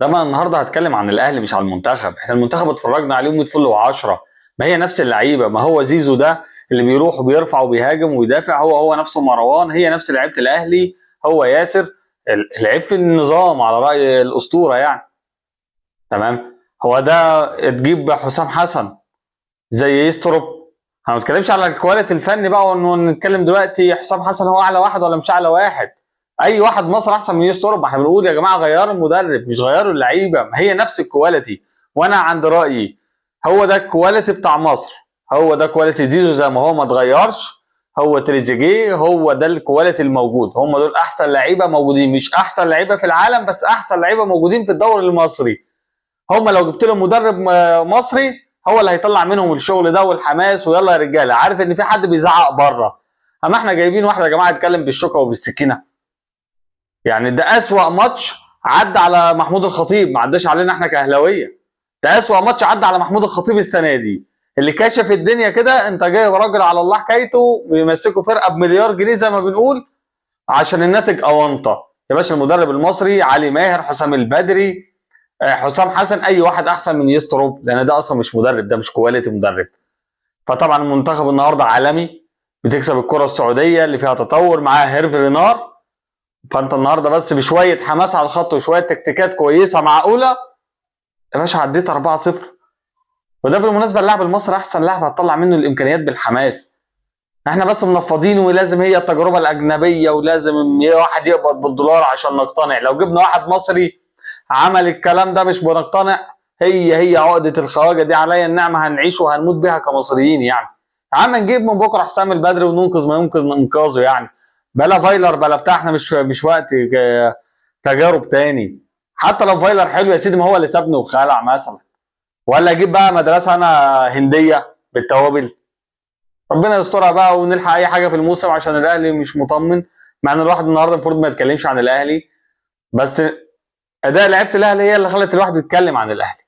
ده ما النهارده هتكلم عن الاهلي مش على المنتخب. احنا المنتخب اتفرجنا عليهم 100 فل و10، ما هي نفس اللعيبة، ما هو زيزو ده اللي بيروح وبيرفع وبيهاجم ويدافع، هو نفسه مروان، هي نفس لعيبة الاهلي، هو ياسر. العيب في النظام على راي الاسطورة يعني. تمام، هو ده تجيب حسام حسن زي يستروب. احنا ما بنتكلمش على ال quality الفني بقى وانه نتكلم دلوقتي حسام حسن هو اعلى واحد ولا مش اعلى واحد. اي واحد مصر احسن من يستروب. احنا بنقول يا جماعة غيروا المدرب مش غيروا اللعيبة، ما هي نفس ال quality. وانا عند رايي هو ده ال quality بتاع مصر، هو ده quality زيزو زي ما هو ما اتغيرش، هو تريزيجيه، هو ده ال quality الموجود. هم دول احسن لعيبة موجودين، مش احسن لعيبة في العالم بس احسن لعيبة موجودين في الدوري المصري. هم لو جبت لهم مدرب مصري هو اللي هيطلع منهم الشغل ده والحماس، ويلا يا رجاله. عارف ان في حد بيزعق بره، اما احنا جايبين واحد يا جماعة يتكلم بالشوكة وبالسكينه. يعني ده اسوأ ماتش عدى على محمود الخطيب، ما عداش علينا احنا كاهلاويه. ده اسوأ ماتش عدى على محمود الخطيب السنة دي، اللي كشف الدنيا كده. انت جايب راجل على الله حكايته بيمسكوا فرقه بمليار جنيه زي ما بنقول عشان الناتج اونطه. يا باشا المدرب المصري علي ماهر، حسام البدري، حسام حسن، اي واحد احسن من يستروب، لان ده اصلا مش مدرب، ده مش quality مدرب. فطبعا المنتخب النهارده عالمي، بتكسب الكره السعودية اللي فيها تطور، معاها هيرفي رينار. فانت النهارده بس بشوية حماس على الخط وشوية تكتيكات كويسة معقولة يا باشا عديت 4-0. وده بالمناسبة اللاعب المصري احسن لاعب هتطلع منه الامكانيات بالحماس. احنا بس منفضين، ولازم هي التجربة الاجنبية، ولازم واحد يقبض بالدولار عشان نقتنع. لو جبنا واحد مصري عمل الكلام ده مش بنقتنع. هي عقده الخواجه دي عليا النعمة هنعيش وهنموت بيها كمصريين يعني. يا عم نجيب من بكره حسام البدري وننقذ ما يمكن انقاذه يعني. بلا فايلر بلا بتاع، احنا مش وقت تجارب تاني. حتى لو فايلر حلو يا سيدي، ما هو اللي سابني وخلع مثلا. ولا اجيب بقى مدرسه انا هنديه بالتوابل، ربنا يسترها بقى ونلحق اي حاجة في الموسم عشان الاهلي مش مطمن. مع ان الواحد النهارده المفروض ما يتكلمش عن الاهلي، بس اداء لعيبة الاهلي هي اللي خلت الواحد يتكلم عن الاهلي.